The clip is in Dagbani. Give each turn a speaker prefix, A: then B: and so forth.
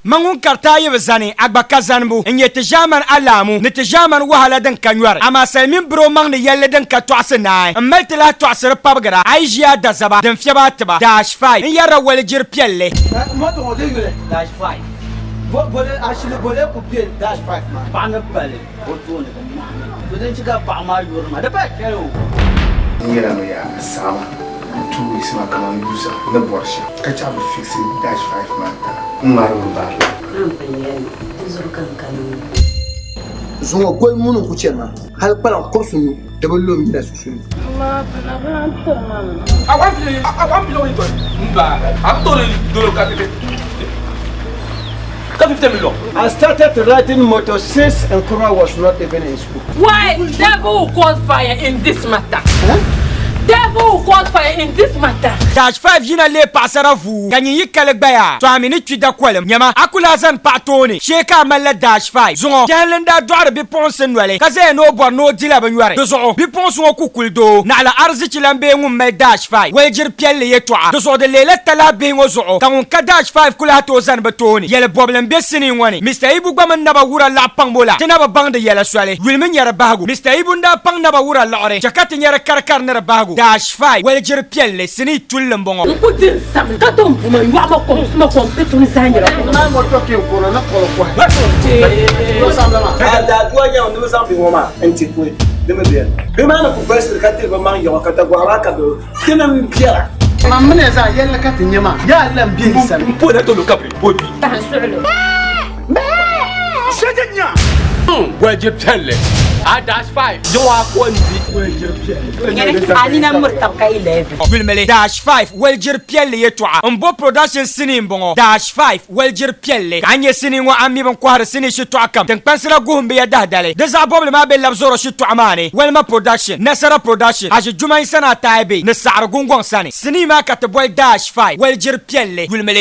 A: Ma ŋun kariti a yi bi zani, a gba ka zanibu. N-nyɛ ti ʒiɛmani alaamu ni ti ʒiɛmani wahala din ka nyɔri. Amaa sali mini biri o maŋ ni yɛlli din ka tɔɣisi naai. M mali ti lahi tɔɣisiri pabigira a yi ʒi a dazaba din fiɛbi a tiba. Dash 5. N yɛrila walijiri piɛlli.
B: Moto ŋɔ di yuli dash 5. Bole ashili bole ku be dash 5 maa. Paɣa ni pali o tooni di mahimi. To din chɛ ka paɣa maa yuri ma di pa shɛli o.
C: N yɛla mi yaa saɣima 2 weeks maa kaman user ni bɔri shɛm ka chaɣ bi fix dash 5 maa n-tira. N ŋmarimi bahi.
D: N pun yɛli ni di zuɣu ka n kana ŋɔ.
E: Zuŋɔ goli muni n-ku chani maa, hal kpalaŋ kurisi nu di bi lo m mini a sunsuuni.
B: I started riding motor since Nkrumah was not even in school.
F: Why devil will cause fire in this matter? Devil will cause fire in this matter.
A: Dash 5 yina leei paɣasara vuu ka nyin yi kali gbaya, to a mi ni kpi dakolim. Nyama, a ku lahi zani paɣa tooni shee ka a malila Dash 5. Zuŋɔ, biɛhinli n-daa dɔɣiri bipuɣinsi noli ka zaya ni o bɔri ni o dila bɛ nyɔri. Di zuɣu, bipuɣinsi ŋɔ ku kuli doo, naɣila arizichi lan bee ŋun mali Dash 5 walijiri piɛlli yɛtɔɣa. Di zuɣu di leela talahi bihi ŋɔ zuɣu ka ŋun ka Dash 5 ku lahi tooi zani bɛ tooni. Yɛli bɔbili m-be sinii ŋɔ ni. Mister Ibu gba mini Naba Wura laɣ paŋbo la, ti na bi baŋdi yɛla soli. Yuli mi nyɛ di bahigu. Mister Ibu n-daa paŋ Naba Wura liɣiri chɛ ka ti nya di karikari ni di bahigu. Dash 5 walijiri piɛlli sinii tulli m-bɔŋɔ.
F: N ku di n samli ka tom bu ma yɔɣu ma kom suma kom pitu n zaa nyɛla kom.
B: Maa mɔtɔ kpe n-kɔrɔ ni kɔrɔ kɔhi. A daa dua nyɛŋ ni bɛ zaŋ bihi ŋɔ maa n-ti kuli di mi beni. Bihi maa ni ku galisiri ka diri bɛ maŋ yiɣi ka dagɔɣu maa ka bɛ tinim biɛla.
E: Man mini ya zaa yɛlli ka ti nya maa, yaa lan be n sani.
F: Pahi suɣulo.
G: Walijiri piɛlli a dash 5 yiŋɔ a ko n-di.
D: A nina miri tab ka 11.
A: Yulimili Dash 5 walijiri piɛlli yɛtɔɣa m-bo production sinii m-bɔŋɔ Dash 5 walijiri piɛlli ka a nya sinii ŋɔ a mi bɛn kɔhiri sinii shitɔɣu kam tiŋkpansi la guhim bɛ ya dahidali di zaɣ bɔbili maa be labzɔro shitɔɣu maa ni Walima production Nasara production Aʒi Jumain Sanaa Taibe ni Saɣiri Gungɔŋ sani sinii maa ka ti boli Dash 5 walijiri piɛlli yulimili.